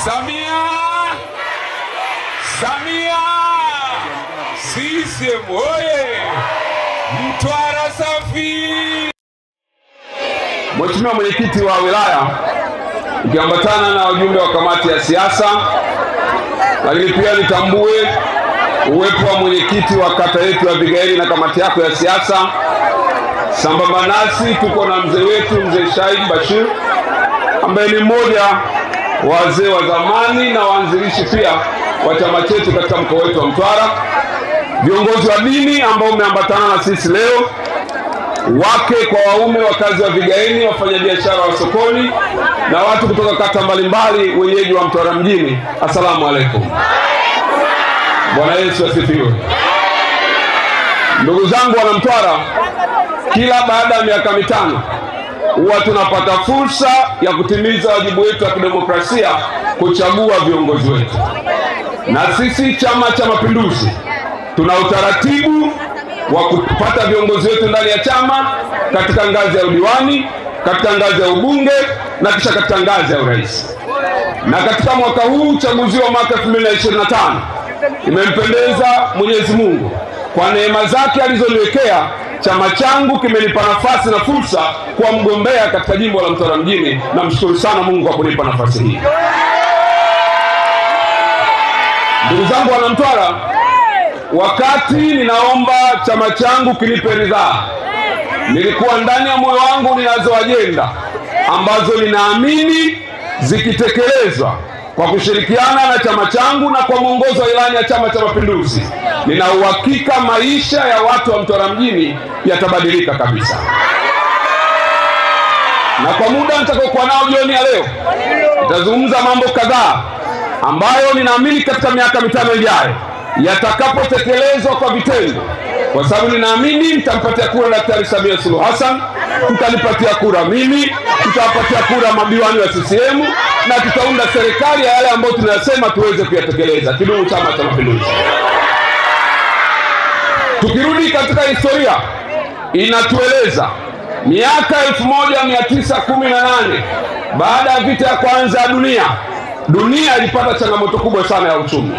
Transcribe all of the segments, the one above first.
Samia, Samia, CCM oye! Mtwara safi! Mheshimiwa mwenyekiti wa wilaya, ukiambatana na wajumbe wa kamati ya siasa, lakini pia nitambue uwepo wa mwenyekiti wa kata yetu ya Vigaeni na kamati yako ya siasa. Sambamba nasi tuko na mzee wetu mzee Shaib Bashir, ambaye ni mmoja wazee wa zamani na waanzilishi pia wa chama chetu katika mkoa wetu wa Mtwara. Viongozi wa dini ambao umeambatana na sisi leo, wake kwa waume, wakazi wa Vigaeni, wafanyabiashara wa sokoni na watu kutoka kata mbalimbali, wenyeji wa Mtwara mjini, asalamu alaikum. Bwana Yesu asifiwe. Ndugu zangu wana Mtwara, kila baada ya miaka 5 huwa tunapata fursa ya kutimiza wajibu wetu wa kidemokrasia, kuchagua viongozi wetu. Na sisi Chama cha Mapinduzi tuna utaratibu wa kupata viongozi wetu ndani ya chama, katika ngazi ya udiwani, katika ngazi ya ubunge na kisha katika ngazi ya urais. Na katika mwaka huu uchaguzi wa mwaka 2025, imempendeza Mwenyezi Mungu kwa neema zake alizoniwekea, chama changu kimenipa nafasi na fursa kuwa mgombea katika jimbo la Mtwara mjini. Namshukuru sana Mungu kwa kunipa nafasi hii. Ndugu zangu wana Mtwara, wakati ninaomba chama changu kinipe ridhaa, nilikuwa ndani ya moyo wangu ninazo ajenda ambazo ninaamini zikitekelezwa kwa kushirikiana na chama changu na kwa mwongozo wa ilani ya Chama cha Mapinduzi, nina uhakika maisha ya watu wa Mtwara mjini yatabadilika kabisa. Na kwa muda nitakaokuwa nao jioni ya leo, nitazungumza mambo kadhaa ambayo ninaamini katika miaka 5 ijayo yatakapotekelezwa kwa vitendo, kwa sababu ninaamini mtampatia kura Daktari Samia Suluhu Hassan, mtanipatia kura mimi, tutawapatia kura madiwani wa CCM na tutaunda serikali ya yale ambayo tunasema tuweze kuyatekeleza. Kidumu Chama cha Mapinduzi. Tukirudi katika historia, inatueleza miaka 1918 baada ya vita ya kwanza ya dunia, dunia ilipata changamoto kubwa sana ya uchumi.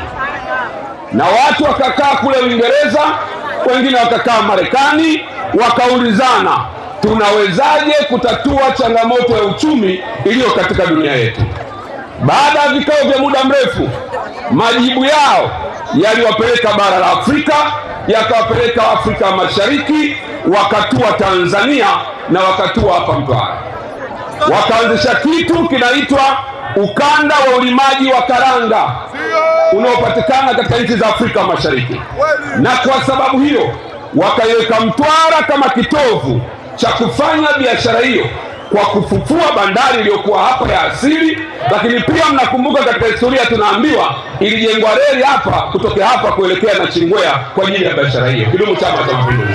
Na watu wakakaa kule Uingereza, wengine wakakaa Marekani, wakaulizana tunawezaje kutatua changamoto ya uchumi iliyo katika dunia yetu. Baada ya vikao vya muda mrefu, majibu yao yaliwapeleka bara la Afrika, yakawapeleka Afrika Mashariki, wakatua Tanzania na wakatua hapa Mtwara. Wakaanzisha kitu kinaitwa ukanda wa ulimaji wa karanga unaopatikana katika nchi za Afrika Mashariki. Na kwa sababu hiyo wakaiweka Mtwara kama kitovu cha kufanya biashara hiyo kwa kufufua bandari iliyokuwa hapa ya asili. Lakini pia mnakumbuka katika historia tunaambiwa ilijengwa reli hapa kutoka hapa kuelekea na Chingwea kwa ajili ya biashara hiyo. Kidumu Chama cha Mapinduzi.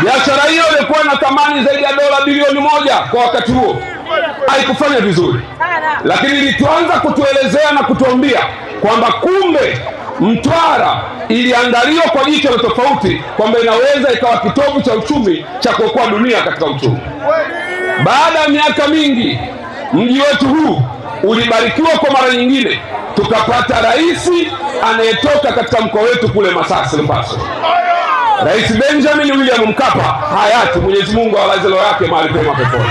Biashara hiyo ilikuwa na thamani zaidi ya dola bilioni 1 kwa wakati huo. Haikufanya vizuri, lakini ilituanza kutuelezea na kutuambia kwamba kumbe Mtwara iliandaliwa kwa jicho la tofauti, kwamba inaweza ikawa kitovu cha uchumi cha kuokoa dunia katika uchumi. Baada ya miaka mingi, mji wetu huu ulibarikiwa kwa mara nyingine, tukapata rais anayetoka katika mkoa wetu kule Masasi Lupaso, Rais Benjamin William Mkapa hayati, Mwenyezi Mungu awalaze roho yake mahali pema peponi.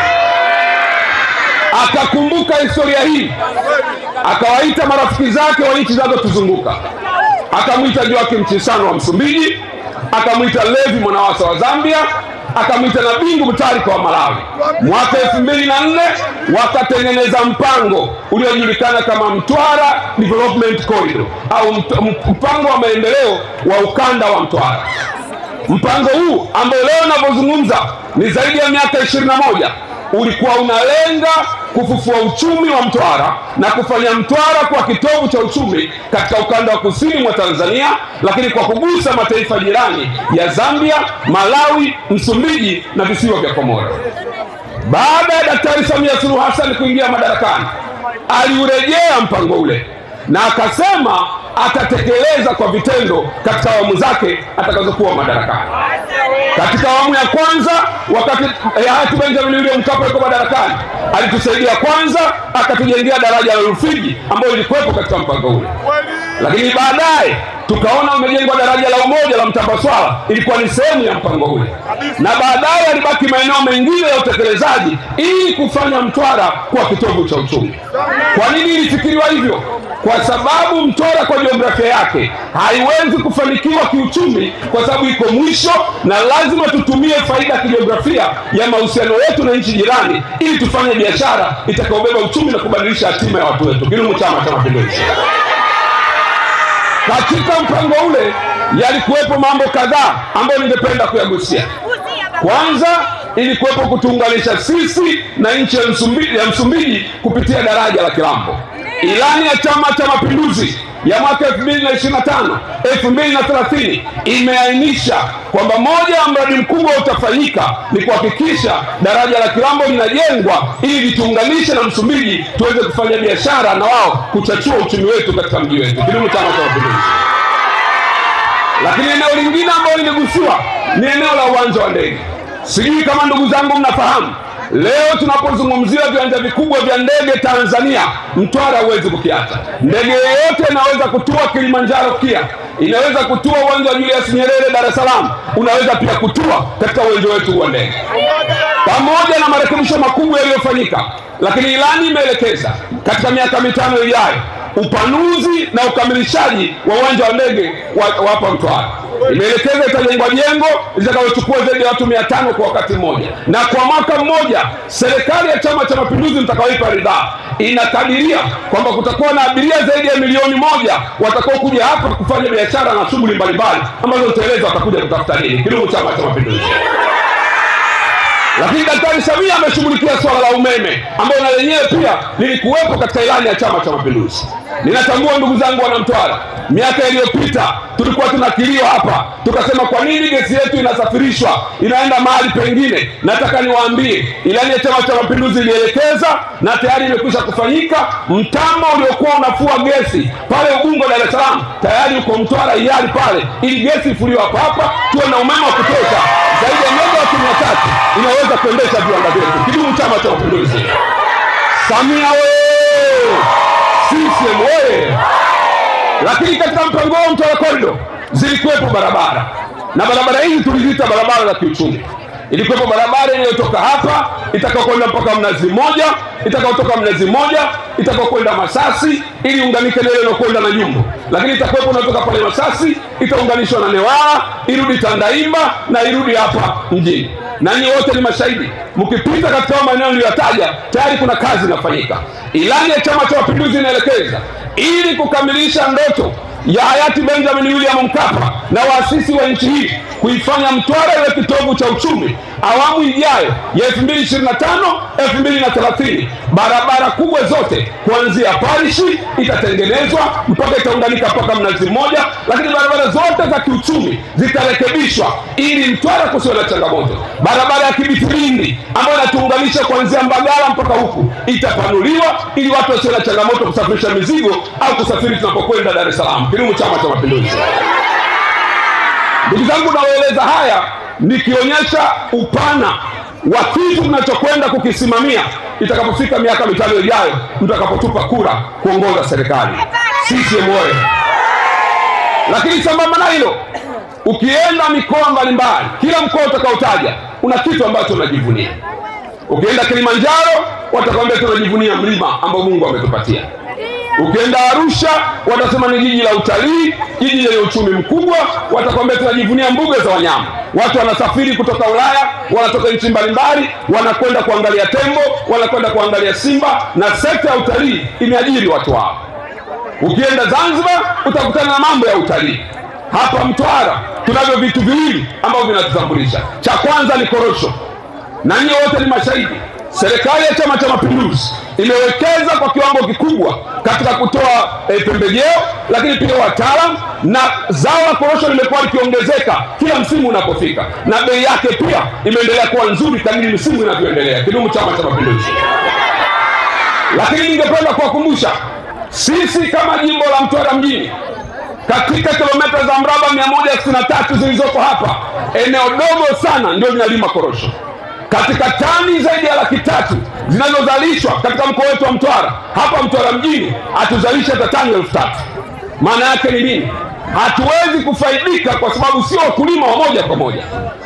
Akakumbuka historia hii, akawaita marafiki zake wa nchi zinazotuzunguka. Akamwita Joaquim Chissano wa Msumbiji, akamwita Levi Mwanawasa wa Zambia, akamwita na Bingu Mutharika wa Malawi. Mwaka 2004 wakatengeneza mpango uliojulikana kama Mtwara Development Corridor, au mpango wa maendeleo wa ukanda wa Mtwara. Mpango huu ambao leo ninapozungumza ni zaidi ya miaka 21, ulikuwa unalenga kufufua uchumi wa Mtwara na kufanya Mtwara kwa kitovu cha uchumi katika ukanda wa kusini mwa Tanzania, lakini kwa kugusa mataifa jirani ya Zambia, Malawi, Msumbiji na visiwa vya Komoro. Baada ya Daktari Samia Suluhu Hassan kuingia madarakani, aliurejea mpango ule na akasema atatekeleza kwa vitendo katika awamu zake atakazokuwa madarakani. Katika awamu ya kwanza, wakati hayati Benjamin William Mkapa yuko madarakani, alitusaidia kwanza, akatujengea daraja la Rufiji ambalo lilikuwepo katika mpango ule. Lakini baadaye tukaona umejengwa daraja la Umoja la Mtambaswala, ilikuwa ni sehemu ya mpango ule. Na baadaye alibaki maeneo mengine ya utekelezaji ili kufanya Mtwara kuwa kitovu cha uchumi. Kwa nini ilifikiriwa hivyo? Kwa sababu Mtwara kwa jiografia yake haiwezi kufanikiwa kiuchumi kwa sababu iko mwisho, na lazima tutumie faida kijiografia ya mahusiano yetu na nchi jirani ili tufanye biashara itakayobeba uchumi na kubadilisha hatima ya watu wetu. Kidumu Chama cha Mapinduzi! Katika mpango ule yalikuwepo mambo kadhaa ambayo ningependa kuyagusia. Kwanza ilikuwepo kutuunganisha sisi na nchi ya Msumbiji kupitia daraja la Kilambo. Ilani ya Chama cha Mapinduzi ya mwaka 2025 2030 imeainisha kwamba moja ya mradi mkubwa utafanyika ni kuhakikisha daraja la Kilambo linajengwa ili lituunganishe na Msumbiji tuweze kufanya biashara na wao kuchachua uchumi wetu katika mji wetu. Kidumu Chama cha Mapinduzi! Lakini eneo lingine ambalo limegusiwa ni eneo la uwanja wa ndege. Sijui kama ndugu zangu mnafahamu, leo tunapozungumzia viwanja vikubwa vya ndege Tanzania, Mtwara huwezi kukiacha. Ndege yoyote inaweza kutua Kilimanjaro KIA, inaweza kutua uwanja wa Julius Nyerere Dar es Salaam, unaweza pia kutua katika uwanja wetu wa ndege. Pamoja na marekebisho makubwa yaliyofanyika, lakini ilani imeelekeza katika miaka 5 ijayo upanuzi na ukamilishaji wa uwanja wa ndege wa hapa Mtwara. Imeelekeza itajengwa jengo litakalochukua zaidi ya watu 500 kwa wakati mmoja. Na kwa mwaka mmoja serikali ya Chama cha Mapinduzi mtakaoipa ridhaa inakadiria kwamba kutakuwa na abiria zaidi ya 1,000,000 watakao kuja hapa kufanya biashara na shughuli mbalimbali ambazo nitaeleza watakuja kutafuta nini. Kidumu Chama cha Mapinduzi! Lakini Daktari Samia ameshughulikia swala la umeme ambalo na lenyewe pia lilikuwepo katika ilani ya Chama cha Mapinduzi. Ninatambua ndugu zangu wana Mtwara, miaka iliyopita tulikuwa tuna kilio hapa, tukasema kwa nini gesi yetu inasafirishwa inaenda mahali pengine. Nataka niwaambie ilani ya Chama cha Mapinduzi ilielekeza na tayari imekwisha kufanyika. Mtambo uliokuwa unafua gesi pale Ubungo Dar es Salaam tayari uko Mtwara hiari pale, ili gesi ifuliwe hapa hapa, tuwe na umeme wa kutosha zaidi ya megawati 300 inaweza kuendesha viwanda vyetu. Kidumu Chama cha Mapinduzi! Samia oye! CCM oye! Lakini katika mpango wa Mtwara Corridor zilikuwepo barabara, na barabara hizi tuliziita barabara za kiuchumi. Ilikuwepo barabara inayotoka hapa itakayokwenda mpaka Mnazi Mmoja, itakayotoka Mnazi Mmoja itakayokwenda Masasi ili unganike na ile inayokwenda na Nyumbu. Lakini itakuwepo inatoka pale Masasi itaunganishwa na Newala, irudi Tandaimba na irudi hapa mjini. Na nyinyi wote ni mashahidi, mkipita katika maeneo niliyotaja tayari kuna kazi inafanyika. Ilani ya Chama cha Mapinduzi inaelekeza ili kukamilisha ndoto ya hayati Benjamin William Mkapa na waasisi wa nchi hii kuifanya Mtwara iwe kitovu cha uchumi awamu ijayo ya 2025 2030, barabara kubwa zote kuanzia Parishi itatengenezwa mpaka itaunganika mpaka Mnazi Mmoja, lakini barabara zote za kiuchumi zitarekebishwa ili Mtwara kusiwe na changamoto. Barabara ya Kibiti Lindi ambayo inatuunganisha kuanzia Mbagala mpaka huku itapanuliwa ili watu wasiwe na changamoto kusafirisha mizigo au kusafiri tunapokwenda Dar es Salaam. Kidumu Chama cha Mapinduzi! Ndugu zangu, nawaeleza haya nikionyesha upana wa kitu tunachokwenda kukisimamia itakapofika miaka 5 ijayo mtakapotupa kura kuongoza serikali. CCM oye! Lakini sambamba na hilo, ukienda mikoa mbalimbali, kila mkoa utakaotaja una kitu ambacho unajivunia. Ukienda Kilimanjaro watakwambia tunajivunia mlima ambao Mungu ametupatia. Ukienda Arusha watasema ni jiji la utalii, jiji lenye uchumi mkubwa, watakwambia tunajivunia mbuga za wanyama. Watu wanasafiri kutoka Ulaya, wanatoka nchi mbalimbali, wanakwenda kuangalia tembo, wanakwenda kuangalia simba, na sekta ya utalii imeajiri watu wao. Ukienda Zanzibar utakutana na mambo ya utalii. Hapa Mtwara tunavyo vitu viwili ambavyo vinatutambulisha. Cha kwanza ni korosho, na nyinyi wote ni mashahidi. Serikali ya Chama cha Mapinduzi imewekeza kwa kiwango kikubwa katika kutoa pembejeo, lakini pia wataalamu, na zao la korosho limekuwa likiongezeka kila msimu unapofika, na bei yake pia imeendelea kuwa nzuri kadri msimu inavyoendelea. Kidumu Chama cha Mapinduzi! Lakini ningependa kuwakumbusha, sisi kama jimbo la Mtwara mjini Katika kilomita za mraba 163 zilizoko hapa, eneo dogo sana ndio linalima korosho. Katika tani zaidi ya 300,000 zinazozalishwa katika mkoa wetu wa Mtwara, hapa Mtwara mjini hatuzalisha hata tani 3,000. Maana yake ni nini? Hatuwezi kufaidika kwa sababu sio wakulima wa moja kwa moja.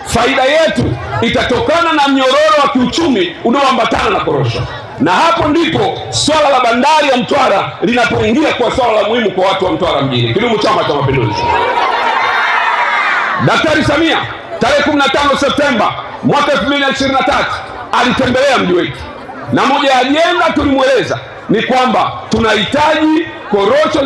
Faida yetu itatokana na mnyororo wa kiuchumi unaoambatana na korosho. Na hapo ndipo swala la bandari ya Mtwara linapoingia kwa swala la muhimu kwa watu wa Mtwara mjini. Kidumu Chama cha Mapinduzi! Daktari Samia tarehe 15 Septemba mwaka 2023 alitembelea mji wetu, na moja ya ajenda tulimweleza ni kwamba tunahitaji korosho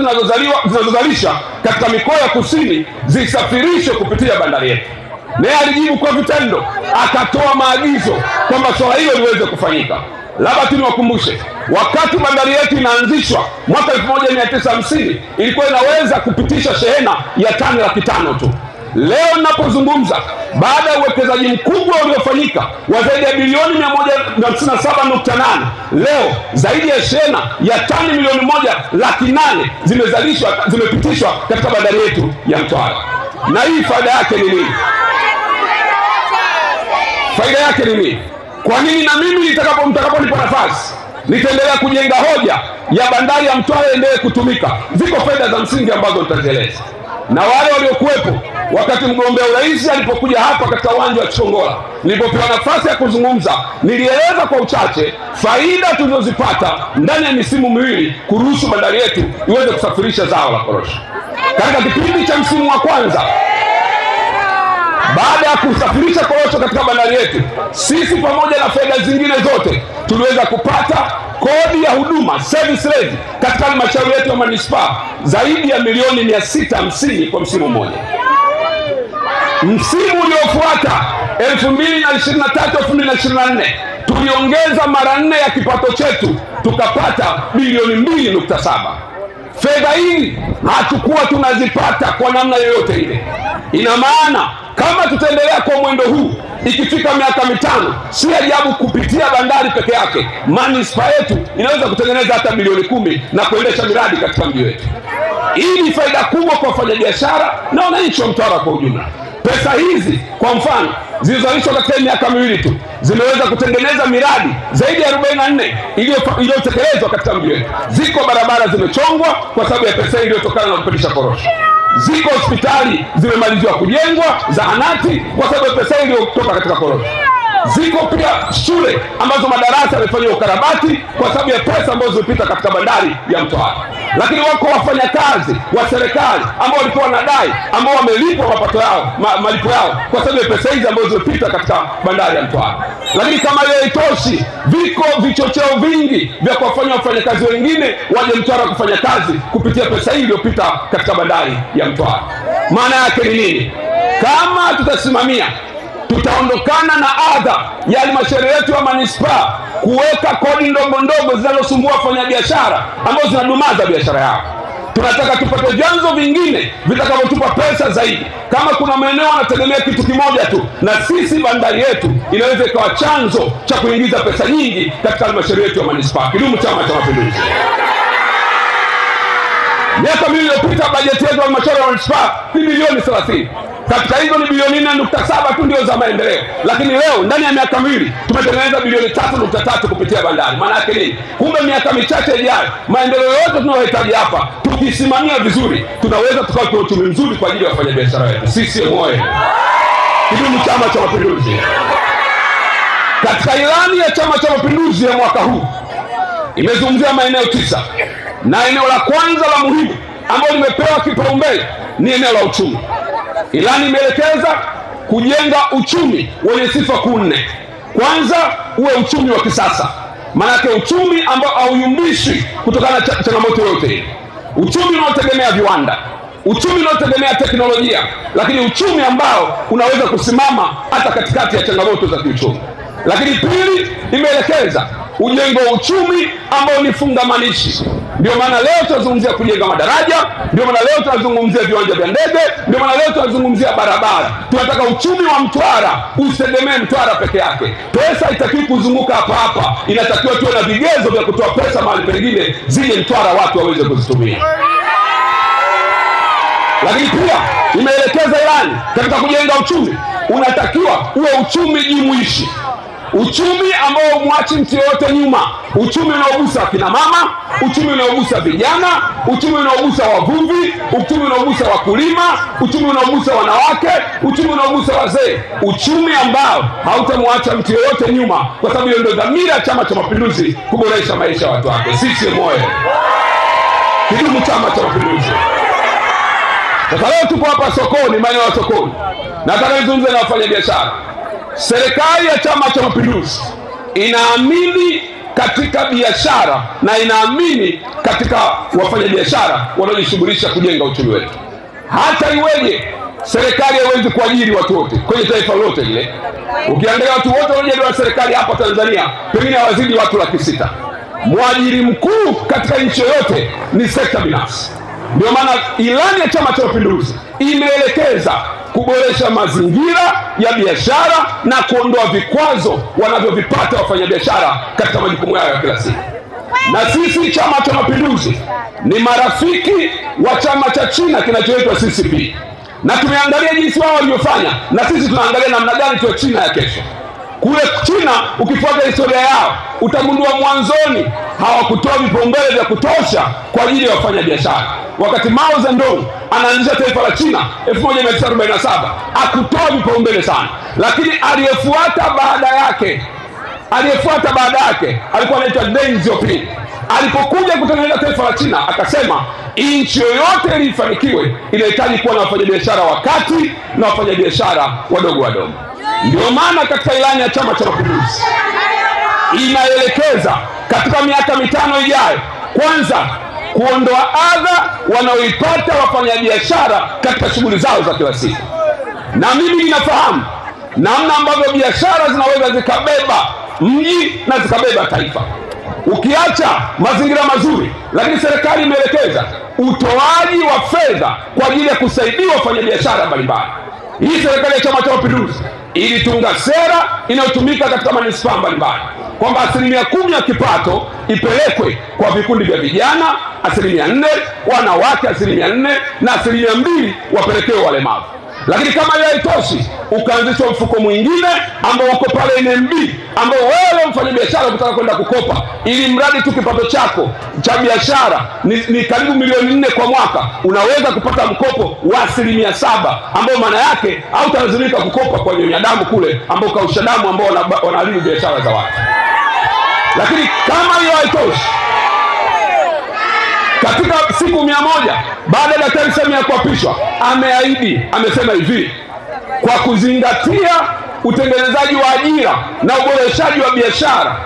zinazozalisha katika mikoa ya kusini zisafirishwe kupitia bandari yetu. Naye alijibu kwa vitendo, akatoa maagizo kwamba swala hilo liweze kufanyika. Labda tu niwakumbushe, wakati bandari yetu inaanzishwa mwaka 1950 ilikuwa inaweza kupitisha shehena ya tani 500,000 tu. Leo ninapozungumza, baada ya uwekezaji mkubwa uliofanyika wa zaidi ya bilioni 157.8, leo zaidi ya shehena ya tani 1,800,000 zimezalishwa, zimepitishwa katika bandari yetu ya Mtwara. Na hii faida yake ni nini? Faida yake ni nini? Kwa nini na mimi mtakaponipa nafasi nitaendelea kujenga hoja ya bandari ya Mtwara endelee kutumika? Ziko faida za msingi ambazo nitazieleza. Na wale waliokuwepo wakati mgombea urais alipokuja hapa katika uwanja wa Chikongola, nilipopewa nafasi ya kuzungumza, nilieleza kwa uchache faida tulizozipata ndani ya misimu miwili kuruhusu bandari yetu iweze kusafirisha zao la korosho. Katika kipindi cha msimu wa kwanza, baada ya kusafirisha korosho katika bandari yetu, sisi pamoja na faida zingine zote tuliweza kupata kodi ya huduma service levy katika halmashauri yetu ya manispaa zaidi ya milioni 650 kwa msimu mmoja. Msimu uliofuata 2023 2024 tuliongeza mara 4 ya kipato chetu, tukapata bilioni 2.7. Fedha hii hatukuwa tunazipata kwa namna yoyote ile. Ina maana kama tutaendelea kwa mwendo huu, ikifika miaka 5, si ajabu kupitia bandari peke yake manispaa yetu inaweza kutengeneza hata bilioni 10 na kuendesha miradi katika mji wetu. Hii ni faida kubwa kwa wafanyabiashara na wananchi wa Mtwara kwa ujumla. Pesa hizi kwa mfano zilizozalishwa katika miaka miwili tu zimeweza kutengeneza miradi zaidi ya 44 iliyotekelezwa katika mji wetu. Ziko barabara zimechongwa kwa sababu ya pesa iliyotokana na kupitisha korosho. Ziko hospitali zimemaliziwa kujengwa, zahanati kwa sababu ya pesa iliyotoka katika korosho. Ziko pia shule ambazo madarasa yamefanywa ukarabati kwa sababu ya pesa ambazo zimepita katika bandari ya Mtwara. Lakini wako wafanyakazi wa serikali ambao walikuwa wanadai, ambao wamelipwa mapato yao, malipo yao kwa sababu ya pesa hizi ambazo zimepita katika bandari ya Mtwara. Lakini kama hiyo haitoshi, viko vichocheo vingi vya kuwafanya wafanyakazi wengine waje Mtwara kufanya kazi kupitia pesa hii iliyopita katika bandari ya Mtwara. Maana yake ni nini? Kama tutasimamia, tutaondokana na adha ya halmashauri yetu ya manispaa kuweka kodi ndogo ndogo zinazosumbua wafanyabiashara ambazo zinadumaza biashara yao. Tunataka tupate vyanzo vingine vitakavyotupa pesa zaidi. Kama kuna maeneo wanategemea kitu kimoja tu, na sisi bandari yetu inaweza ikawa chanzo cha kuingiza pesa nyingi katika halmashauri yetu ya manispaa. Kidumu Chama cha Mapinduzi! Miaka miwili iliyopita bajeti yetu ya halmashauri ya manispaa ni bilioni 30. Katika hizo ni bilioni 4.7 tu ndio za maendeleo. Lakini leo ndani ya miaka miwili tumetengeneza bilioni 3.3 kupitia bandari. Maana yake nini? Kumbe miaka michache ijayo maendeleo yote tunayohitaji hapa tukisimamia vizuri tunaweza tukawa na uchumi mzuri kwa ajili ya wafanyabiashara wetu. CCM oye! Kidumu Chama cha Mapinduzi! Katika ilani ya Chama cha Mapinduzi ya mwaka huu imezungumzia maeneo 9, na eneo la kwanza la muhimu ambalo limepewa kipaumbele ni eneo la uchumi. Ilani imeelekeza kujenga uchumi wenye sifa kuu 4. Kwanza, uwe uchumi wa kisasa. Maana uchumi ambao hauyumbishi kutokana na changamoto yoyote. Uchumi unaotegemea viwanda, uchumi unaotegemea teknolojia, lakini uchumi ambao unaweza kusimama hata katikati ya changamoto za kiuchumi. Lakini pili, imeelekeza ujengo wa uchumi ambao ni fungamanishi. Ndio maana leo tunazungumzia kujenga madaraja, ndio maana leo tunazungumzia viwanja vya ndege, ndio maana leo tunazungumzia barabara. Tunataka uchumi wa Mtwara usitegemee Mtwara peke yake. Pesa haitakiwi kuzunguka hapa hapa, inatakiwa tuwe na vigezo vya kutoa pesa mahali pengine zije Mtwara watu waweze kuzitumia. Lakini pia imeelekeza ilani katika kujenga uchumi unatakiwa uwe uchumi jumuishi, uchumi ambao muachi mtu yoyote nyuma, uchumi unaogusa kina mama, uchumi unaogusa vijana, uchumi unaogusa wavuvi, uchumi unaogusa wakulima, uchumi unaogusa wanawake, uchumi unaogusa wazee, uchumi ambao hautamwacha mtu yoyote nyuma, kwa sababu hiyo ndio dhamira ya Chama cha Mapinduzi, kuboresha maisha ya watu wake. Sisi moyo kidumu Chama cha Mapinduzi. Sasa leo tupo hapa sokoni, maeneo ya sokoni. Nataka nizungumze na wafanyabiashara. Serikali ya Chama cha Mapinduzi inaamini katika biashara na inaamini katika wafanyabiashara wanaojishughulisha kujenga uchumi wetu. Hata iweje, serikali haiwezi kuajiri watu wote kwenye taifa lote lile. Ukiangalia watu wote wanaoajiriwa na serikali hapa Tanzania pengine hawazidi watu 600,000. Mwajiri mkuu katika nchi yoyote ni sekta binafsi. Ndio maana ilani ya Chama cha Mapinduzi imeelekeza kuboresha mazingira ya biashara na kuondoa vikwazo wanavyovipata wafanyabiashara katika majukumu yao ya kila siku. Na sisi Chama cha Mapinduzi ni marafiki wa chama cha China kinachoitwa CCP, na tumeangalia jinsi wao walivyofanya, na sisi tunaangalia namna gani tuwe China ya kesho. Kule China ukifuata historia yao utagundua mwanzoni hawakutoa vipaumbele vya kutosha kwa ajili ya wafanyabiashara. Wakati Mao Zedong anaanzisha taifa la China 1947 hakutoa vipaumbele sana, lakini aliyefuata baada yake alikuwa anaitwa Deng Xiaoping. Alipokuja kutengeneza taifa la China akasema nchi yoyote ili ifanikiwe inahitaji kuwa na wafanyabiashara wa kati na wafanyabiashara wadogo wadogo. Ndio maana katika ilani ya Chama cha Mapinduzi inaelekeza katika miaka 5 ijayo, kwanza kuondoa adha wanaoipata wafanyabiashara katika shughuli zao za kila siku. Na mimi ninafahamu namna ambavyo biashara zinaweza zikabeba mji na zikabeba taifa. Ukiacha mazingira mazuri, lakini serikali imeelekeza utoaji wa fedha kwa ajili ya kusaidia wafanyabiashara mbalimbali. Hii serikali ya Chama cha Mapinduzi ilitunga sera inayotumika katika manispaa mbalimbali kwamba 10% ya kipato ipelekwe kwa vikundi vya vijana, 4% wanawake, 4% na 2% wapelekewe walemavu. Lakini kama hiyo haitoshi, ukaanzishwa mfuko mwingine ambao uko pale NMB, ambao wewe mfanyabiashara ukitaka kwenda kukopa, ili mradi tu kipato chako cha biashara ni karibu milioni 4 kwa mwaka, unaweza kupata mkopo wa 7%, ambao maana yake hautalazimika kukopa kwa nyonya damu kule, ambao kausha damu, ambao wanaharibu biashara za watu. Lakini kama hiyo haitoshi, katika siku 100 baada ya Daktari Samia kuapishwa, ameahidi, amesema hivi: kwa kuzingatia utengenezaji wa ajira na uboreshaji wa biashara,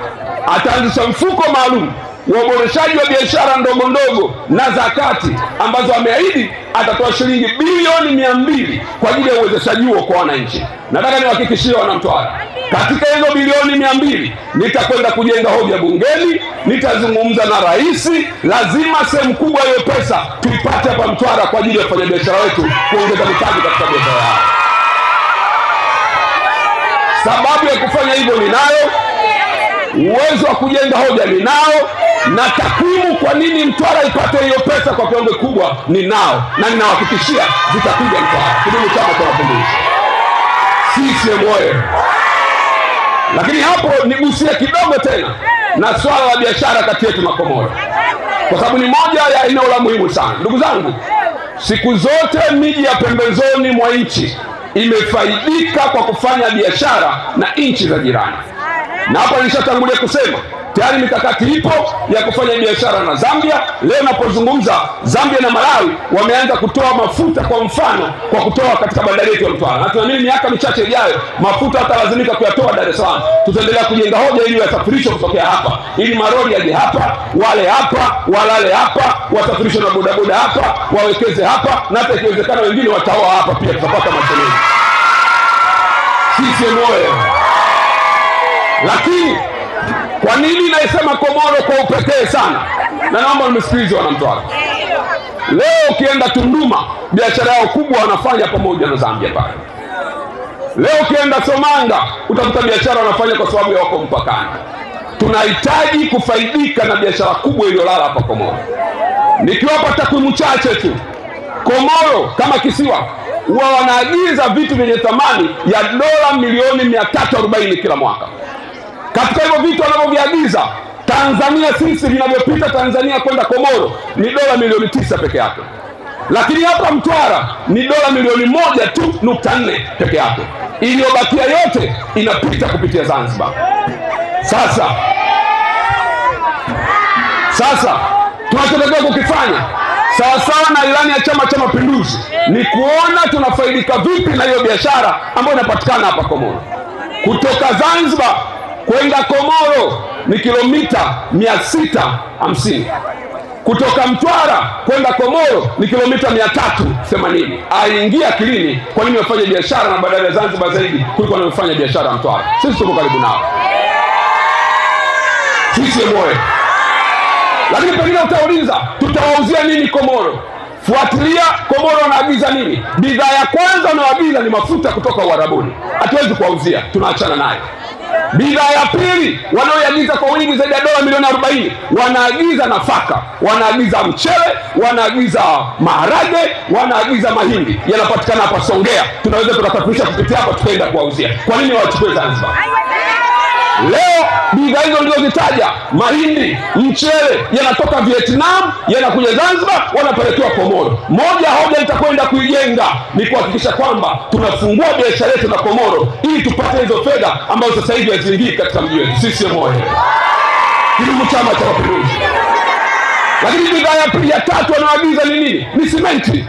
ataanzisha mfuko maalum wa uboreshaji wa biashara ndogo ndogo na za kati, ambazo ameahidi atatoa shilingi bilioni 200 kwa ajili ya uwezeshaji huo kwa wananchi. Nataka niwahakikishie wana Mtwara, katika hizo bilioni 200 nitakwenda kujenga hoja bungeni, nitazungumza na rais. Lazima sehemu kubwa hiyo pesa tuipate hapa Mtwara kwa ajili ya wafanyabiashara wetu kuongeza mitaji katika biashara yao. Sababu ya kufanya hivyo ninayo, uwezo wa kujenga hoja ninao, na takwimu kwa nini Mtwara ipate hiyo pesa kwa kiwango kikubwa ninao, na ninawahakikishia zitakuja Mtwara. Kidumu Chama cha Mapinduzi! CCM oye! Lakini hapo nigusie kidogo tena na swala la biashara kati yetu na Komoro, kwa sababu ni moja ya eneo la muhimu sana. Ndugu zangu, siku zote miji ya pembezoni mwa nchi imefaidika kwa kufanya biashara na nchi za jirani. Na hapa nilishatangulia kusema tayari mikakati ipo ya kufanya biashara na Zambia. Leo napozungumza, Zambia na Malawi wameanza kutoa mafuta kwa mfano kwa kutoa katika bandari yetu ya Mtwara. Na tunaamini miaka michache ijayo mafuta yatalazimika kuyatoa Dar es Salaam. Tutaendelea kujenga hoja ili yasafirishwe kutokea hapa, ili maroli yaje hapa, wale hapa, walale hapa, wasafirishwe na bodaboda hapa, wawekeze hapa, na hata ikiwezekana wengine wataoa hapa pia, tutapata mashemeji. CCM oye! Lakini kwa nini naisema Komoro kwa upekee sana? Na naomba mnisikilize wana Mtwara. Leo ukienda Tunduma, biashara yao kubwa wanafanya pamoja na Zambia pale. Leo ukienda Somanga utakuta biashara wanafanya kwa sababu ya wako mpakani. Tunahitaji kufaidika na biashara kubwa iliyolala hapa Komoro. Nikiwapa takwimu chache tu, Komoro kama kisiwa huwa wanaagiza vitu vyenye thamani ya dola milioni 340 kila mwaka. Katika hivyo vitu wanavyoviagiza Tanzania, sisi vinavyopita Tanzania kwenda Komoro ni dola milioni 9 peke yake. Lakini hapa Mtwara ni dola milioni 1.4 peke yake. Iliyobakia yote inapita kupitia Zanzibar. Sasa tunachotakiwa kukifanya sawa sawa na ilani ya Chama cha Mapinduzi ni kuona tunafaidika vipi na hiyo biashara ambayo inapatikana hapa Komoro. Kutoka Zanzibar kwenda Komoro ni kilomita 650. Kutoka Mtwara kwenda Komoro ni kilomita 380. Aingia akilini kwa nini wafanye biashara na bandari ya Zanzibar zaidi kuliko wanaofanya biashara Mtwara? Sisi tuko karibu nao. Sisi moyo. Lakini pengine utauliza, tutawauzia nini Komoro? Fuatilia Komoro wanaagiza nini? Bidhaa ya kwanza wanaoagiza ni mafuta kutoka Uarabuni. Hatuwezi kuwauzia, tunaachana nayo. Bidhaa ya pili wanaoagiza kwa wingi zaidi ya dola milioni 40, wanaagiza nafaka, wanaagiza mchele, wanaagiza maharage, wanaagiza mahindi. Yanapatikana hapa Songea. Tunaweza tukasafirisha kupitia hapa tukaenda kuwauzia. Kwa nini wachukue Zanzibar? Leo bidhaa hizo nilizozitaja, mahindi, mchele, yanatoka Vietnam, yanakuja Zanzibar, wanapelekewa Komoro. Moja hoja nitakwenda kuijenga ni kuhakikisha kwamba tunafungua biashara yetu na Komoro ili tupate hizo fedha ambazo sasa hivi haziingii katika mji wetu. Sisi moyo. Kidumu Chama cha Mapinduzi. Lakini bidhaa ya pili, ya tatu wanaoagiza ni nini? Ni simenti.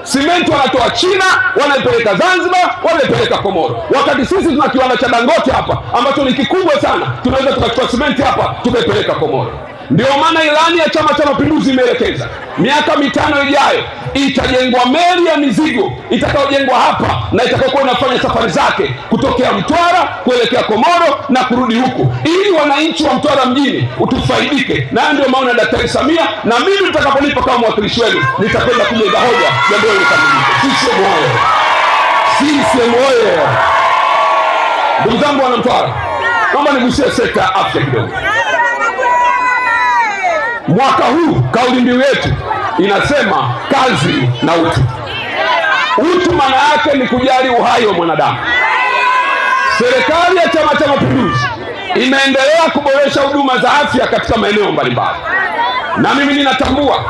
Simenti wanatoa China, wanaipeleka Zanzibar, wanaipeleka Komoro. Wakati sisi tuna kiwanda cha Dangote hapa ambacho ni kikubwa sana, tunaweza tukachukua simenti hapa tukaipeleka Komoro. Ndio maana ilani ya Chama cha Mapinduzi imeelekeza miaka 5 ijayo itajengwa meli ya mizigo itakayojengwa hapa na itakayokuwa inafanya safari zake kutokea Mtwara kuelekea Komoro na kurudi huku, ili wananchi wa Mtwara mjini utufaidike. Na ndio maana Daktari Samia na mimi nitakaponipa kama mwakilishi wenu nitakwenda kujenga hoja jambo hili likamilike. Sisi moyo. Sisi moyo. Ndugu zangu wana Mtwara, naomba nigusie sekta ya afya kidogo. Mwaka huu kauli mbiu yetu inasema kazi na utu. Utu maana yake ni kujali uhai wa mwanadamu. Serikali ya Chama cha Mapinduzi imeendelea kuboresha huduma za afya katika maeneo mbalimbali. Na mimi ninatambua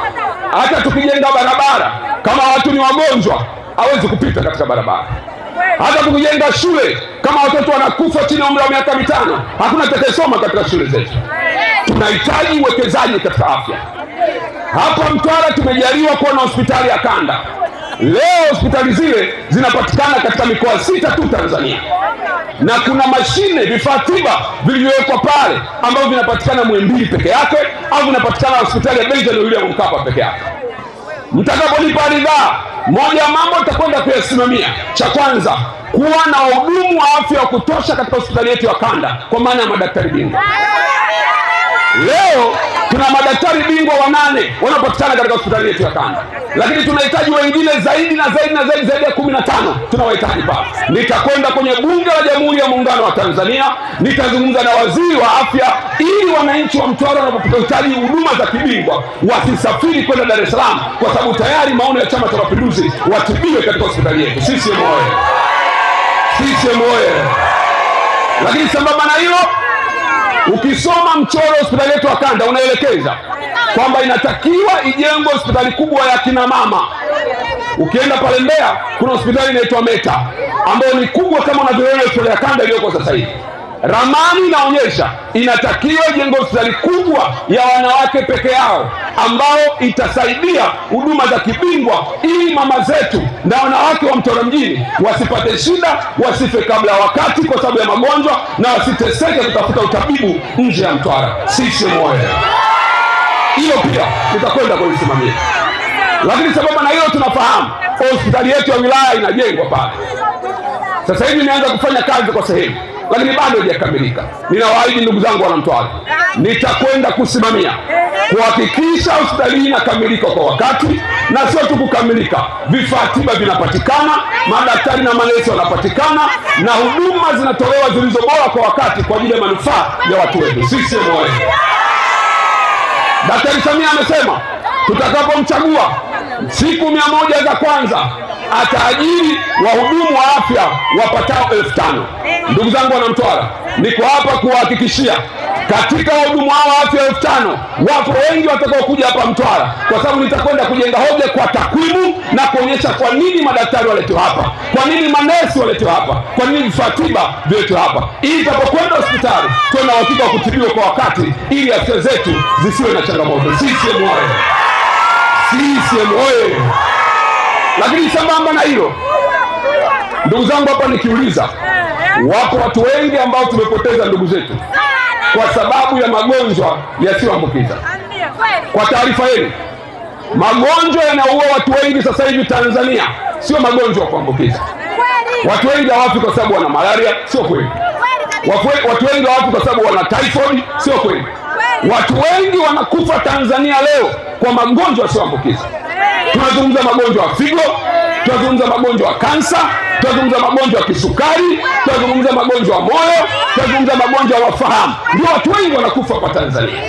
hata tukijenga barabara, kama watu ni wagonjwa hawezi kupita katika barabara. Hata tukijenga shule, kama watoto wanakufa chini ya umri wa miaka 5, hakuna atakayesoma katika shule zetu. Tunahitaji uwekezaji katika afya. Hapa Mtwara tumejaliwa kuwa na hospitali ya kanda. Leo hospitali zile zinapatikana katika mikoa 6 tu Tanzania. Na kuna mashine, vifaa tiba vilivyowekwa pale ambavyo vinapatikana Muhimbili peke yake au vinapatikana hospitali ya Benjamin William Mkapa peke yake. Mtakaponipa ridhaa, moja mambo nitakwenda kuyasimamia. Cha kwanza, kuwa na wahudumu wa afya wa kutosha katika hospitali yetu ya kanda, kwa maana ya madaktari bingwa. Leo tuna madaktari bingwa 8 wanaopatikana katika hospitali yetu ya kanda, lakini tunahitaji wengine zaidi na zaidi na zaidi, zaidi ya 15 tunawahitaji pale. Nitakwenda kwenye Bunge la Jamhuri ya Muungano wa Tanzania, nitazungumza na waziri wa afya ili wananchi wa Mtwara wanapohitaji huduma za kibingwa wasisafiri kwenda Dar es Salaam, kwa sababu tayari maono ya Chama cha Mapinduzi watibiwe katika hospitali yetu. Sisi moyo. Sisi moyo. Lakini sambamba na hilo, ukisoma mchoro hospitali yetu ya kanda unaelekeza kwamba inatakiwa ijengwe hospitali kubwa ya kina mama. Ukienda pale Mbeya kuna hospitali inaitwa Meta ambayo ni kubwa kama unavyoona hospitali ya kanda iliyoko sasa hivi. Ramani inaonyesha inatakiwa ijengwe hospitali kubwa ya wanawake peke yao ambao itasaidia huduma za kibingwa ili mama zetu na wanawake wa Mtwara mjini wasipate shida, wasife kabla wakati kwa sababu ya magonjwa, na wasiteseke kutafuta utabibu nje ya Mtwara. Sisi moyo. Hilo pia nitakwenda kulisimamia. Lakini sababu na hilo tunafahamu hospitali yetu ya wilaya inajengwa pale. Sasa hivi nimeanza kufanya kazi kwa sehemu, lakini bado haijakamilika. Ninawaahidi ndugu zangu wana Mtwara, nitakwenda kusimamia kuhakikisha hospitali inakamilika kwa wakati, na sio tu kukamilika, vifaa tiba vinapatikana, madaktari na manesi wanapatikana, na huduma zinatolewa zilizo bora kwa wakati kwa ajili ya manufaa ya watu wetu. Sisi moyo. Daktari Samia amesema tutakapomchagua Siku 100 za kwanza ataajiri wahudumu wa afya wapatao 5000. Ndugu zangu wana Mtwara, niko hapa kuwahakikishia katika wahudumu hao wa afya 5000 wapo wengi watakaokuja hapa Mtwara, kwa sababu nitakwenda kujenga hoja kwa takwimu na kuonyesha kwa nini madaktari waletwe hapa, kwa nini manesi waletwe hapa, kwa nini vifaa tiba viletwe hapa, ili tutapokwenda hospitali tuwe na uhakika wa kutibiwa kwa wakati, ili afya zetu zisiwe na changamoto. CCM oye! CCM oye! Lakini sambamba na hilo, ndugu zangu, hapa nikiuliza, wako watu wengi ambao tumepoteza ndugu zetu kwa sababu ya magonjwa yasiyoambukiza. Kwa taarifa yenu, magonjwa yanaua watu wengi sasa hivi Tanzania sio magonjwa ya kuambukiza. Watu wengi hawafi kwa sababu wana malaria, sio kweli. Watu wengi hawafi kwa sababu wana typhoid, sio kweli. Watu wengi wanakufa Tanzania leo kwa magonjwa yasiyoambukiza. Tunazungumza magonjwa ya figo, tunazungumza magonjwa ya kansa, tunazungumza magonjwa ya kisukari, tunazungumza magonjwa ya moyo, tunazungumza magonjwa ya fahamu. Ndio watu wengi wanakufa kwa Tanzania.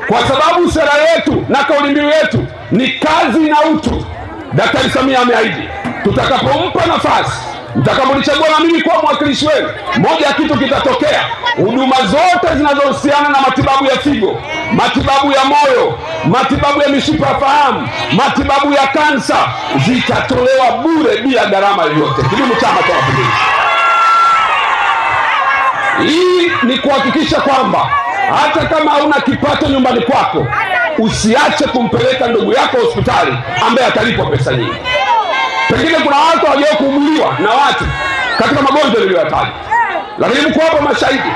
Kwa sababu sera yetu na kauli mbiu yetu ni kazi na utu. Daktari Samia ameahidi tutakapompa nafasi, mtakaponichagua na mimi kuwa mwakilishi wenu, moja ya kitu kitatokea: huduma zote zinazohusiana na matibabu ya figo, matibabu ya moyo, matibabu ya mishipa ya fahamu, matibabu ya kansa zitatolewa bure bila gharama yoyote. Kidumu Chama cha Mapinduzi! Hii ni kuhakikisha kwamba hata kama hauna kipato nyumbani kwako, usiache kumpeleka ndugu yako hospitali ambaye atalipwa pesa nyingi. Pengine kuna watu hawajawahi kuuguliwa na watu katika magonjwa niliyoyataja, lakini mko hapa mashahidi.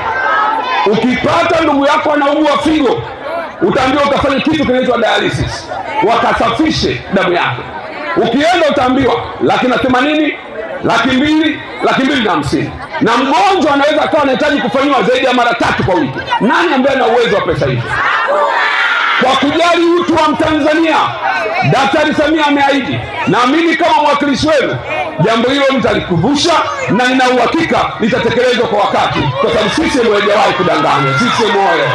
Ukipata ndugu yako anaugua figo, utaambiwa ukafanye kitu kinaitwa dialysis, wakasafishe damu yake. Ukienda utaambiwa 180,000, 200,000, 250,000. Na mgonjwa anaweza akawa anahitaji kufanyiwa zaidi ya mara 3 kwa wiki. Nani ambaye ana uwezo wa pesa hizo? Kwa kujali utu wa Mtanzania, Daktari Samia ameahidi, na mimi kama mwakilishi wenu jambo hilo nitalikumbusha, na nina uhakika litatekelezwa kwa wakati, kwa sababu CCM haijawahi kudanganya. CCM oye!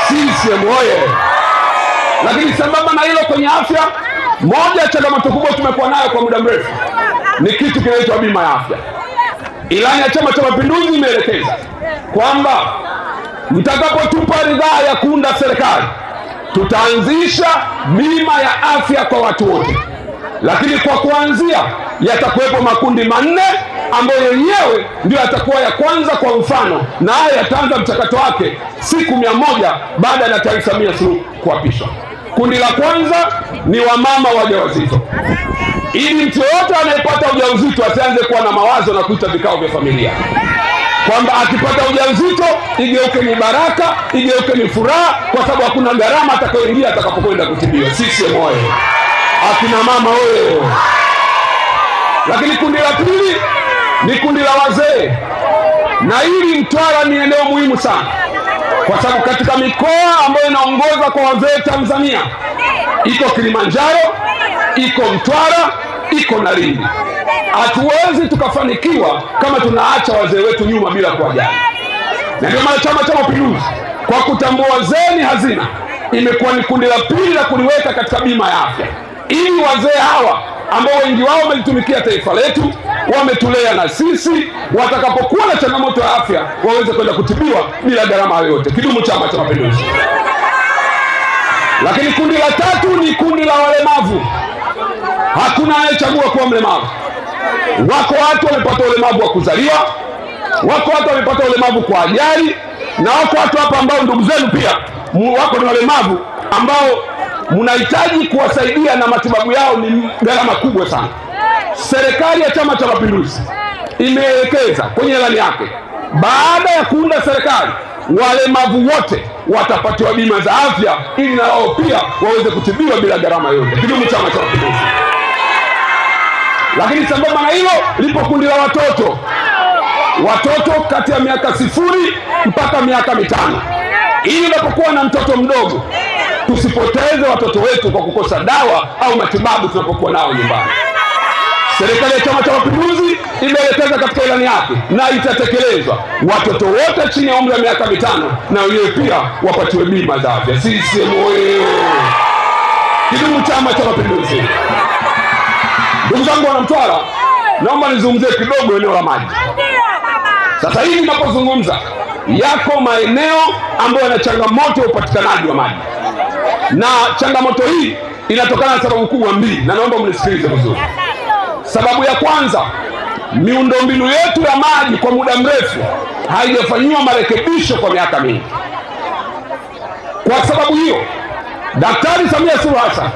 CCM oye! Lakini sambamba na hilo, kwenye afya, moja ya changamoto kubwa tumekuwa nayo kwa muda mrefu ni kitu kinaitwa bima ya afya. Ilani ya Chama cha Mapinduzi imeelekeza kwamba mtakapotupa ridhaa ya kuunda serikali, tutaanzisha bima ya afya kwa watu wote. Lakini kwa kuanzia yatakuwepo makundi 4 ambayo yenyewe ndio yatakuwa ya kwanza kwa mfano, na haya yataanza mchakato wake siku 100 baada ya Daktari Samia Suluhu kuapishwa. Kundi la kwanza ni wamama wajawazito, ili mtu yote anayepata ujauzito asianze kuwa na mawazo na kuita vikao vya familia, kwamba akipata ujauzito igeuke ni baraka, igeuke ni furaha, kwa sababu hakuna gharama atakayoingia atakapokwenda kutibiwa. CCM oye! Akina mama oye! Lakini kundi la pili ni kundi la wazee, na hili Mtwara ni eneo muhimu sana, kwa sababu katika mikoa ambayo inaongoza kwa wazee Tanzania iko Kilimanjaro, iko Mtwara, iko na Lindi. Hatuwezi tukafanikiwa kama tunaacha wazee wetu nyuma bila kuwajali. Na ndio maana Chama cha Mapinduzi, kwa kutambua wazee ni hazina, imekuwa ni kundi la pili la kuliweka katika bima ya afya, ili wazee hawa ambao wengi wao wamelitumikia taifa letu, wametulea na sisi, watakapokuwa na changamoto ya afya waweze kwenda kutibiwa bila gharama yoyote. Kidumu Chama cha Mapinduzi! Lakini kundi la tatu ni kundi la walemavu. Hakuna anayechagua kuwa mlemavu. Wako watu wamepata ulemavu wa kuzaliwa, wako watu wamepata ulemavu kwa ajali, na wako watu hapa ambao ndugu zenu pia wako ni walemavu ambao mnahitaji kuwasaidia na matibabu yao ni gharama kubwa sana. Serikali ya Chama cha Mapinduzi imeelekeza kwenye ilani yake, baada ya kuunda serikali, walemavu wote watapatiwa bima za afya ili na wao pia waweze kutibiwa bila gharama yoyote. Kidumu Chama cha Mapinduzi! Lakini sambamba na hilo lipo kundi la watoto. Watoto kati ya miaka 0 mpaka miaka 5. Ili unapokuwa na mtoto mdogo, tusipoteze watoto wetu kwa kukosa dawa au matibabu tunapokuwa nao nyumbani. Serikali ya Chama cha Mapinduzi imeelekeza katika ilani yake na itatekelezwa, watoto wote chini ya umri wa miaka 5 na wenyewe pia wapatiwe bima za afya. CCM oye! Kidumu Chama cha Mapinduzi! Ndugu zangu wana Mtwara, naomba nizungumzie kidogo eneo la maji. Sasa hivi ninapozungumza, yako maeneo ambayo yana changamoto ya upatikanaji wa maji, na changamoto hii inatokana na sababu kubwa mbili, na naomba mnisikilize vizuri. Sababu ya kwanza, miundombinu yetu ya maji kwa muda mrefu haijafanyiwa marekebisho kwa miaka mingi. Kwa sababu hiyo, Daktari Samia Suluhu Hassan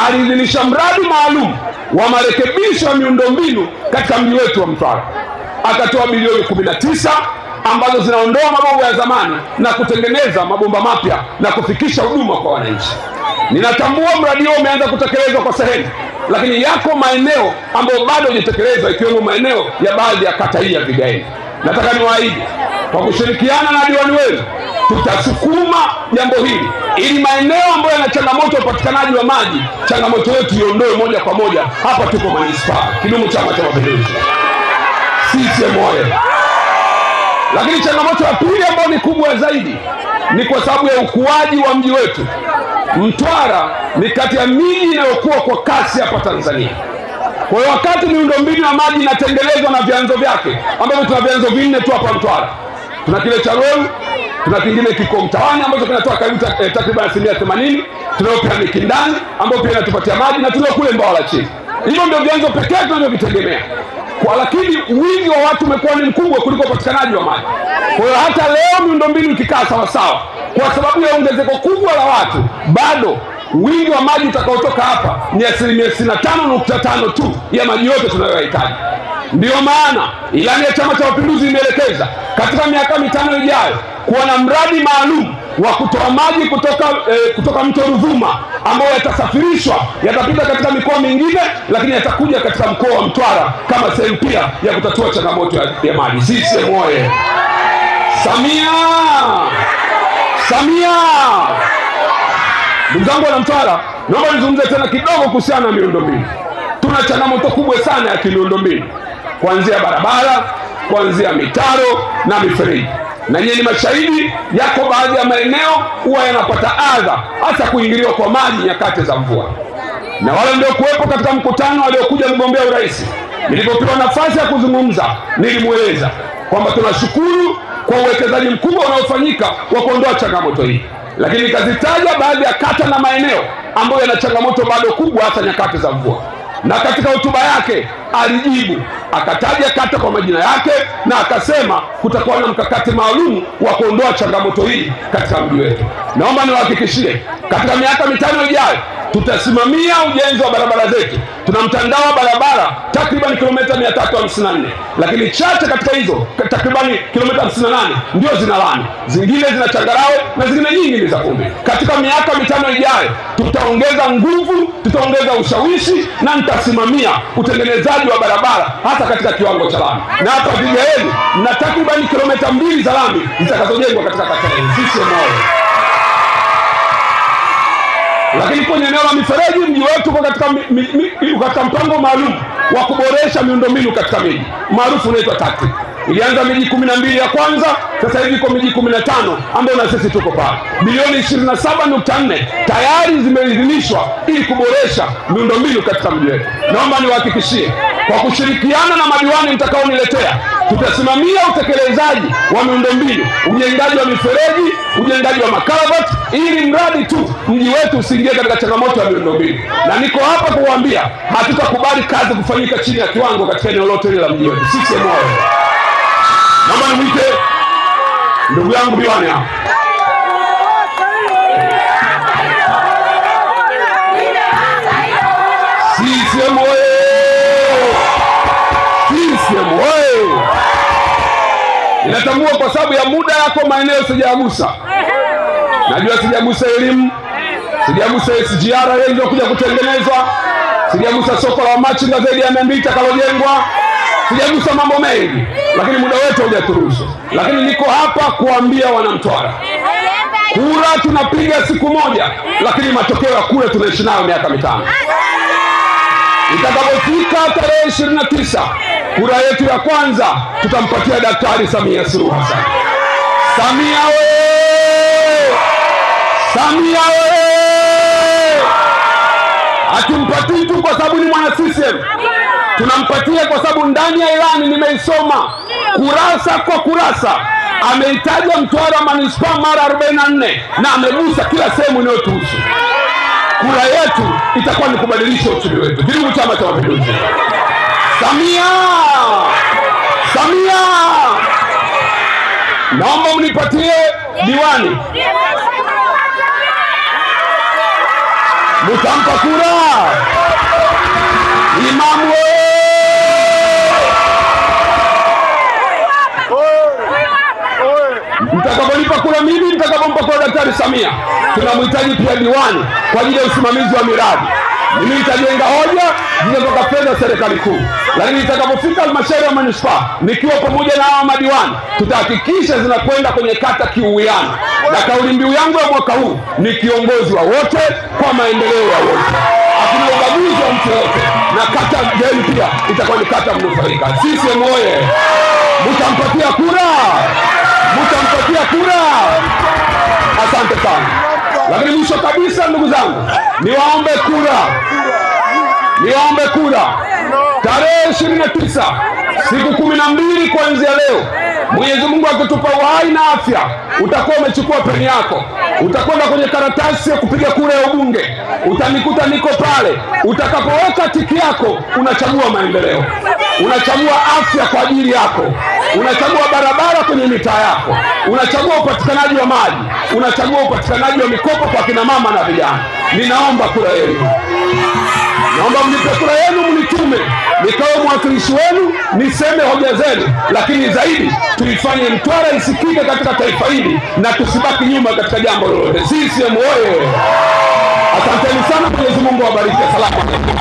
aliidhinisha mradi maalum wa marekebisho ya miundombinu katika mji wetu wa Mtwara. Akatoa bilioni 19 ambazo zinaondoa mabomba ya zamani na kutengeneza mabomba mapya na kufikisha huduma kwa wananchi. Ninatambua mradi huo umeanza kutekelezwa kwa sehemu, lakini yako maeneo ambayo bado hayajatekelezwa, ikiwemo maeneo ya baadhi ya kata hii ya Vigaeni. Nataka niwaahidi kwa kushirikiana na diwani wenu tutasukuma jambo hili ili maeneo ambayo yana changamoto ya upatikanaji wa maji, changamoto yetu iondoe moja kwa moja. Hapa tuko manispaa. Kidumu Chama cha Mapinduzi! CCM oye! Lakini changamoto ya pili ambayo ni kubwa zaidi ni kwa sababu ya ukuaji wa mji wetu. Mtwara ni kati ya miji inayokuwa kwa kasi hapa Tanzania. Kwa hiyo wakati miundombinu ya maji inatengenezwa na vyanzo vyake, ambavyo tuna vyanzo vinne tu hapa Mtwara. Tuna kile cha Rweru, tuna kingine kiko Mtawani ambacho kinatoa karibu takriban 80%, tunao pia Mikindani ambayo pia inatupatia maji, na tunao kule Mbawala chini. Hivyo ndio vyanzo pekee tunavyovitegemea. Kwa lakini wingi wa watu umekuwa ni mkubwa kuliko upatikanaji wa maji. Kwa hiyo hata leo miundombinu ikikaa sawa sawa, kwa sababu ya ongezeko kubwa la watu, bado wingi wa maji utakaotoka hapa ni 65.5% tu ya maji yote tunayohitaji. Ndio maana ilani ya Chama cha Mapinduzi imeelekeza katika miaka 5 ijayo kuwa na mradi maalum wa kutoa maji kutoka mto Ruvuma, ambao yatasafirishwa, yatapita katika mikoa mingine, lakini yatakuja katika mkoa wa Mtwara kama sehemu pia ya kutatua changamoto ya maji. CCM oye! Samia! Samia! Ndugu zangu wana Mtwara, naomba nizungumze tena kidogo kuhusiana na miundombinu. Tuna changamoto kubwa sana ya kimiundombinu, kuanzia barabara, kuanzia mitaro na mifereji. Na nyinyi ni mashahidi, yako baadhi ya maeneo huwa yanapata adha, hasa kuingiliwa kwa maji nyakati za mvua. Na wale ndio kuwepo katika mkutano aliokuja mgombea urais, nilipopewa nafasi ya kuzungumza, nilimueleza kwamba tunashukuru kwa uwekezaji mkubwa unaofanyika wa kuondoa changamoto hii, lakini nikazitaja baadhi ya kata na maeneo ambayo yana changamoto bado kubwa, hasa nyakati za mvua. Na katika hotuba yake alijibu, akataja kata kwa majina yake na akasema kutakuwa na mkakati maalum wa kuondoa changamoto hii katika mji wetu. Naomba niwahakikishie katika miaka 5 ijayo tutasimamia ujenzi wa barabara zetu. Tuna mtandao wa barabara takriban kilomita 354, lakini chache katika hizo takriban kilomita 58 ndio zina lami, zingine zina changarawe na zingine nyingi ni za vumbi. Katika miaka 5 ijayo tutaongeza nguvu, tutaongeza ushawishi na nitasimamia utengenezaji wa barabara hasa katika kiwango cha lami. Na hapa Vigaeni na takriban kilomita 2 za lami zitakazojengwa katika kata hii. CCM oye! Lakini kwenye eneo la mifereji, mji wetu uko katika mpango maalum wa kuboresha miundombinu katika miji maarufu unaitwa TACTIC. Ilianza miji 12 ya kwanza, sasa hivi iko miji 15 ambayo na sisi tuko pale. Bilioni 27.4 tayari zimeidhinishwa ili kuboresha miundombinu katika mji wetu. Naomba niwahakikishie kwa kushirikiana na madiwani mtakaoniletea, tutasimamia utekelezaji wa miundombinu, ujengaji wa mifereji, ujengaji wa makaravati, ili mradi tu mji wetu usiingie katika changamoto ya miundombinu. Na niko hapa kuwaambia hatutakubali kazi kufanyika chini ya kiwango katika eneo lote hili la mji wetu. CCM oye! Naomba nimwite ndugu yangu diwani hapa. CCM oye! CCM oye! Ninatambua kwa sababu ya muda yako maeneo sijagusa. Najua sijagusa elimu, sijagusa SGR ile kuja kutengenezwa, sijagusa soko la machinga zaidi ya 200 litakalojengwa, sijagusa mambo mengi, lakini muda wetu haujaturuhusu. Lakini niko hapa kuambia wanamtwara, kura tunapiga siku moja, lakini matokeo ya kura tunaishi nayo miaka 5. Itakapofika tarehe 29, kura yetu ya kwanza tutampatia Daktari Samia Suluhu Hassan. Samia oye! Samia oye! sababu ni mwana CCM. Tunampatia kwa sababu ndani ya ilani nimeisoma kurasa kwa kurasa, ameitaja Mtwara Manispaa mara 44 na amegusa kila sehemu inayotuhusu. Kura yetu itakuwa ni kubadilisha uchumi wetu. Karibu Chama cha Mapinduzi. Samia! Samia! Naomba mnipatie diwani. Mtampa kura? Imamu! Mtakaponipa kura mimi, mtakapompa kura Daktari Samia, tunamhitaji pia diwani kwa ajili ya usimamizi wa miradi. Mimi nitajenga hoja zinazotoka fedha serikali kuu, lakini nitakapofika halmashauri ya manispaa nikiwa pamoja na hawa madiwani, tutahakikisha zinakwenda kwenye kata kiuwiano. Na kauli mbiu yangu ya mwaka huu ni kiongozi wa wote kwa maendeleo ya wote. Hakuna ubaguzi wa mtu yote, na kata yenu pia itakuwa ni kata mnufaika. CCM oye! Mtampatia kura? Mtampatia kura? Asante sana. Lakini mwisho kabisa, ndugu zangu, niwaombe kura. Niwaombe kura. Tarehe 29, siku 12 kuanzia leo, Mwenyezi Mungu akitupa uhai na afya, utakuwa umechukua peni yako, utakwenda kwenye karatasi ya kupiga kura ya ubunge, utanikuta niko pale. Utakapoweka tiki yako, unachagua maendeleo, unachagua afya kwa ajili yako, unachagua barabara kwenye mitaa yako, unachagua upatikanaji wa maji, unachagua upatikanaji wa mikopo kwa kina mama na vijana. Ninaomba kura yenu. Naomba mnipe kura yenu, mnitume nikawe mwakilishi wenu, niseme hoja zenu, lakini zaidi tuifanye Mtwara isikike katika taifa hili na tusibaki nyuma katika jambo lolote. CCM oye! Asanteni sana, Mwenyezi Mungu awabariki. Asalamu alaykum.